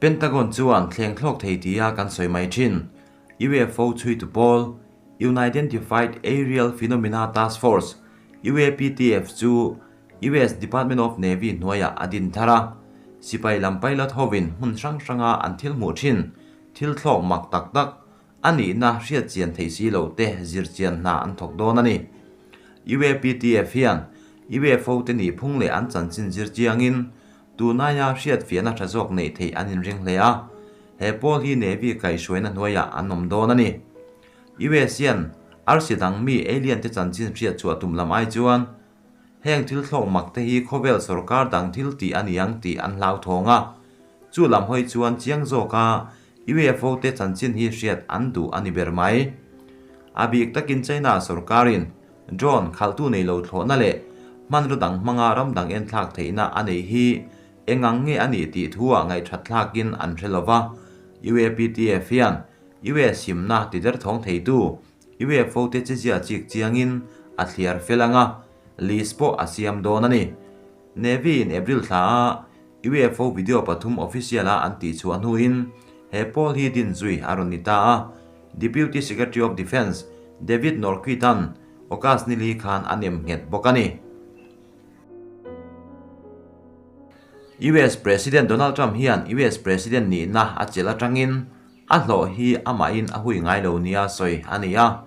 Pentagon chuan thleng thlawk thei tia kan sawi mai thin. UFO chhuitu pawl, Unidentified Aerial Phenomena Task Force, UAPTF, chu US Department of Navy hnuaiah a din thar a. Sipai lam pilot hovin hmun hrang hranga an thil hmuh thin thil thlawk mak tak tak a nihna hriat chian theih si lo te zir chian hna an thawk dawn a ni. UAPTF hian UFO te nih phung leh an chanchin zir chiangin Tunaia hriatfiahna tha zawk neih theih an inring hle a, he pawl hi Navy kaihhruaina hnuaiah an awm dawn a ni. US hian arsi dang mi alien te chanchin hriat chhuah tum lam ai chuan heng thil thlawk mak te hi khawvel sorkar dang thil tih a ni ang tih an hlauthawng a, chu lam hawi chuan chiang zawka UFO te chanchin hi hriat an duh a ni ber mai. A bik takin China sorkarin Drone khalhtu nei lo thlawhna leh hmanraw dang hmanga ram dang enthlak theihna a neih hi eng ang nge a nih tih thuah ngaihthat thlakin an hre lo va. UAPTF hian US himna tiderthawng theitu UFO te chezia chik chiangin a thliar fel ang a, list pawh a siam dawn a ni. Navy in April thla a UFO video pathum official a an tihchhuah hnuin he pawl hi din zui a rawn ni ta a. Deputy Secretary of Defence David Norquist-a'n August nili khan a nem nghet bawk a ni. US President Donald Trump hian US President nihna a chelh atangin a hlawh hi amahin a hui ngai lo nia sawi a ni a.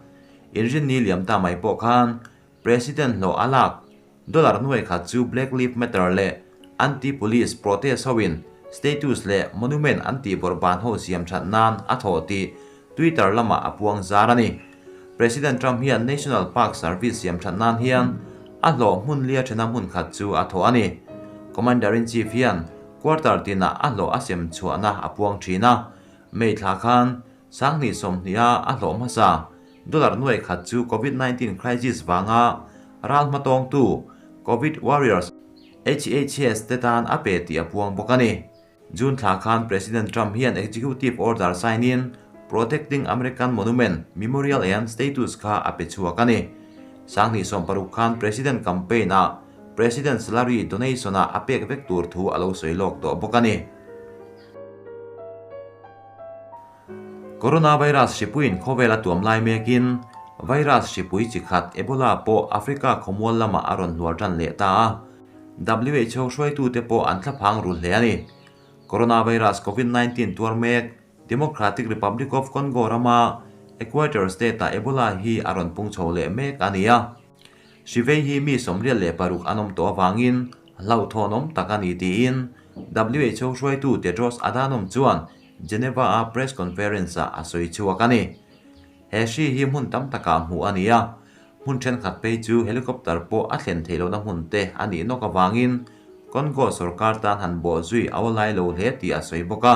Inrinni liam ta mai pawh khan President hlawh a lak Dollar nuai khat chu Black Live Matter leh anti-police protest hoin status leh monument an tih bawrh ban ho siam that nan a thawh tih Twitter lamah a puang zar a ni. President Trump hian National Park Service siam that nan hian a hlawh hmun lia thena hmun khat chu a thawh a ni. Commander-in-Chief hian quarter tinah a hlawh a sem chhuahna a puang thin a, May thla khan 2020-a a hlawh hmasa Dollar nuai khat chu Covid 19 crisis vanga ral hmatawngtu Covid Warriors HHS te tan a pe tih a puang bawk a ni. June thla khan President Trump hian executive order sign in Protecting American Monument, Memorial and Status kha a pe chhuak a ni. 2016 khan President campaign ah President salary donation ah a pek vek tur thu a lo sawi lawk tawh bawk a ni. Coronavirus hripuiin khawvel a tuam lai mekin virus hripui chi khat Ebola pawh Africa khawmual lamah a rawn hluar tan leh ta a, WHO hruaitute pawh an thlaphang ru hle a ni. Coronavirus Covid 19 tuar mek Democratic Republic of Congo rama Equator State-ah Ebola hi a rawn pung chho leh mek a ni a. Hrivei hi mi 86 an awm tawh avangin hlauhthawnawm tak a ni tiin WHO hruaitu Tedros Adhanom chuan Geneva-a press conference-ah a sawi chhuak a ni. He hri hi hmun tam takah hmuh a ni a, hmun thenkhat phei chu helicopter pawh a thlen theih lohna hmun te a nih nawk avangin Congo sorkar tan han bawh zui a awlai lo hle tih a sawi bawk a.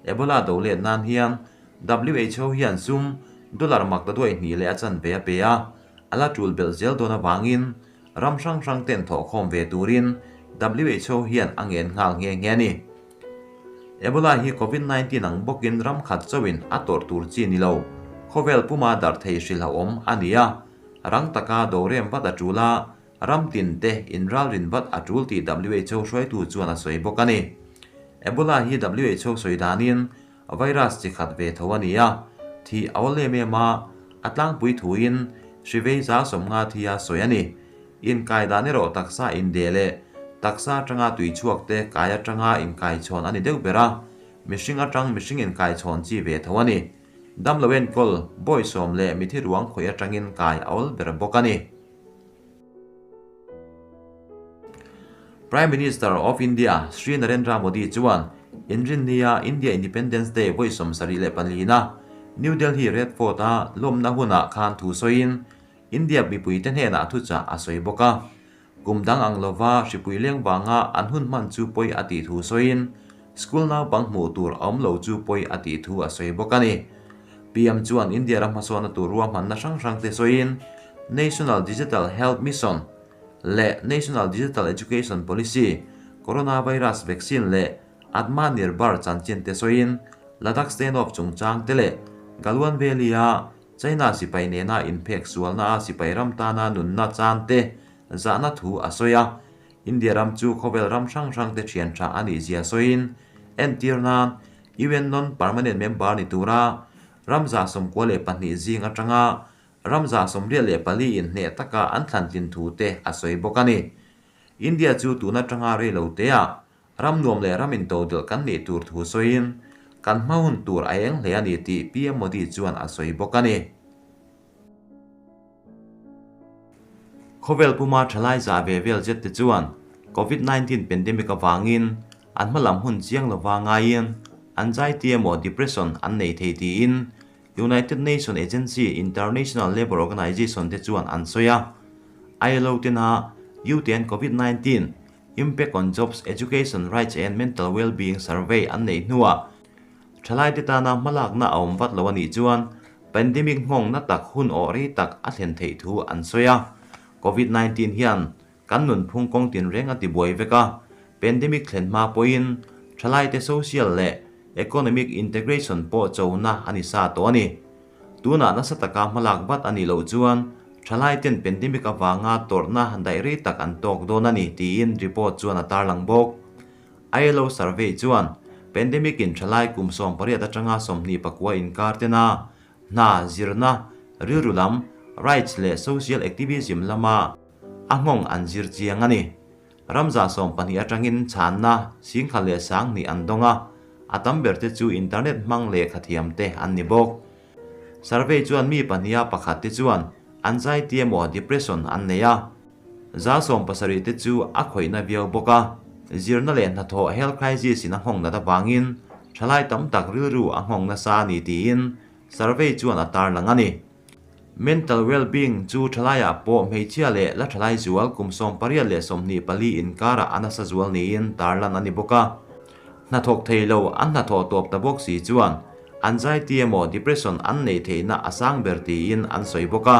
Ebola do let nan hian WHO hian sum dollar mak ta duai hnih leh a chanve a pe a, a la tul belh zel dawn avangin ram hrang hrang ten thawhkhawm ve turin WHO hian a ngen nghal nghe nghe a ni. Ebola hi Covid 19 ang bawkin ram khat chauhin a tawrh tur chi ni lo, khawvel puma darh thei hrilhawm a ni a, rang taka dorem vat a tul a, ram tin te inralrin vat a tul tih WHO hruaitu chuan a sawi bawk a ni. Ebola hi WHO sawi danin virus chi khat ve tho a ni a, thih a awl em em a, a tlangpui thuin hri vei 50% thi a sawi a ni. Inkai dan erawh taksa indeh leh taksa atanga tui chhuak te kai atanga inkaichhawn a ni deuh ber a, mihring atang mihring inkaichhawn chi ve tho a ni. Damlo enkawl, bawisawm leh mithi ruang khawih atangin kai a awl ber bawk a ni. Prime Minister of India Shri Narendra Modi chuan Inrinnia India Independence Day vawi 74 na New Delhi Red Fort-a lawmna hunah khan thu sawiin India mipuite hnenah thuchah a sawi bawk a. Kum dang ang lova hripui leng vanga an hun hman chu pawi a tih thu sawiin school naupang hmuh tur a awm lo chu pawi a tih thu a sawi bawk a ni. PM chuan India ram hmasawnna tur ruahmanna hrang hrang te sawiin National Digital Health Mission leh National Digital Education Policy, Coronavirus vaccine leh Atmanirbhar chanchin te sawiin Ladakh standoff chungchang te leh Galwan Valley-a China sipai nena inphek sualna a sipai ram tana nunna chan te zahna thu a sawi a, India ram chu khawvel ram hrang hrang te thian tha a nih zia sawiin entir nan UN non-permanent member ni tura ram 92 zing atanga ram 84 in hneh taka an thlan tlin thu te a sawi bawk a ni. India chu tun atanga rei lo te ah ram nuam leh ram intodelh kan nih tur thu sawiin kan hma hun tur a eng hle a ni tih PM Modi chuan a sawi bawk a ni. Khawvel puma thalai zah ve vel zet te chuan Covid 19 pandemic avangin an hma lam hun chiang lova ngaiin anxiety emaw depression an nei thei tiin United Nation agency International Labour Organization te chuan an sawi a. ILO tena Youth and Covid 19 Impact on Jobs, Education, Rights and Mental Well-being Survey an neih hnuah thalaite tana hmalakna a awm vat lo a nih chuan pandemic nghawngna tak hun awh rei tak a thlen theih thu an sawi a. Covid 19 hian kan nunphung kawng tinreng a tibuai vek a, pandemic thlen hma pawhin thalaite social leh economic integration pawh chona a ni sa tawh a ni. Tunah nasa taka hmalak vat a nih loh chuan thalaiten pandemic avanga tawrhna daih rei tak an tawk dawn a ni tiin report chuan a tarlang bawk. ILO survey chuan pandemic in thalai kum 18 atanga 29 inkar tena hna zirna rilru lam rights leh social activism lama a nghawng an zir chiang a ni. Ram 12 atangin chhanna 10,002 an dawng a, a tam ber te chu internet hmang lehkha thiam te an ni bawk. Survey chuan mi pahniha pakhat te chuan anxiety emaw depression an nei a, 70% te chu a khawihna viau bawk a, zirna leh hnathawh health crisis in a nghawng nat avangin thalai tam tak rilru a nghawng nasa a ni tiin survey chuan a tarlang a ni. Mental well-being chu thalaiah pawh hmeichhia leh la thalai zual kum 18 leh 24 inkarah a nasa zual niin tarlan a ni bawk a. Hnathawk thei lo an hnathawh tawp ta bawk si chuan anxiety emaw depression an nei theihna a sang ber tiin an sawi bawk a.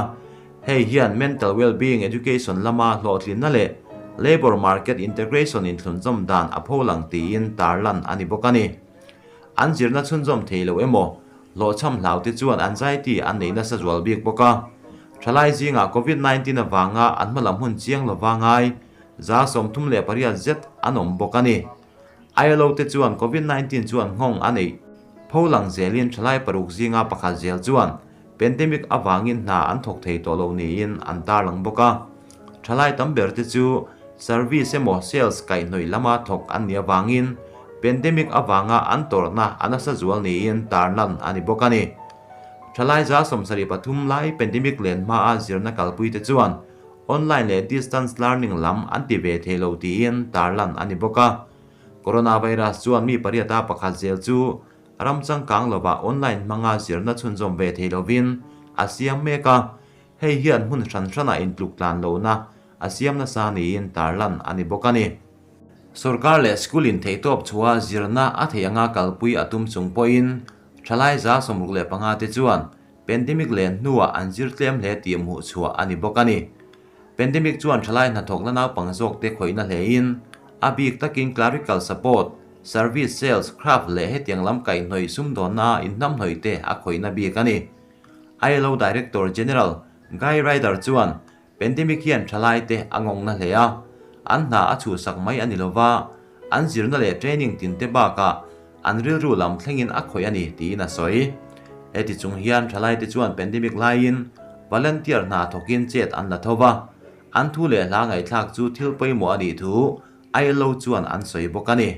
Hei hian mental well-being education lama hlawhtlinna leh labour market integration inthlunzawm dan a pholang tiin tarlan a ni bawk a ni. An zirna chhunzawm thei lo emaw hlawhchham hlau te chuan anxiety an nei nasa zual bik bawk a. Thalai zingah Covid 19 avanga an hma lam hun chiang lova ngai 38% zet an awm bawk a ni. ILO te chuan Covid 19 chuan nghawng a neih pholang zelin thalai paruk zinga pakhat zel chuan pandemic awangin hna an thawk thei tawh lo niin an tarlang bawk a. Thalai tam ber te chu service emaw sales kaihhnawih lama thawk an ni awangin pandemic awanga an tawrhna a nasa zual niin tarlan a ni bawk a ni. Thalai 73% lai pandemic len hma a zirna kalpui te chuan online leh distance learning lam an ti ve thei lo tiin tarlan a ni bawk a. Coronavirus chuan mi pariata pakhat zel chu ram changkang lova online hmanga zirna chhunzawm ve thei lovin a siam mek a, hei hian hmun hran hrana intluk tlan lohna a siam nasa niin tarlan a ni bawk a ni. Sarkar leh school in theihtawp chhuah zirna a thei anga kalpui a tum chung pawhin thalai 65% te chuan pandemic len hnuah an zir tlem hle tih hmuh chhuah a ni bawk a ni. Pandemic chuan thalai hnathawk la naupang zawk te khawihna hlein a bik takin clerical support, service, sales, craft leh hetiang lam kaihhnawih sumdawnna inhnamhnawih te a khawihna bik a ni. ILO Director General Guy Ryder chuan pandemic hian thalai te a ngawngna hle a, an hna a chhuhsak mai a ni lova, an zirna leh training tin te bakah an rilru lam thlengin a khawih a ni tiin a sawi. Heti chung hian thalai te chuan pandemic laiin volunteer hna thawkin chet an la thova, an thu leh hla ngaihthlak chu thil pawimawh a nih thu ILO chuan an sawi bawk a ni.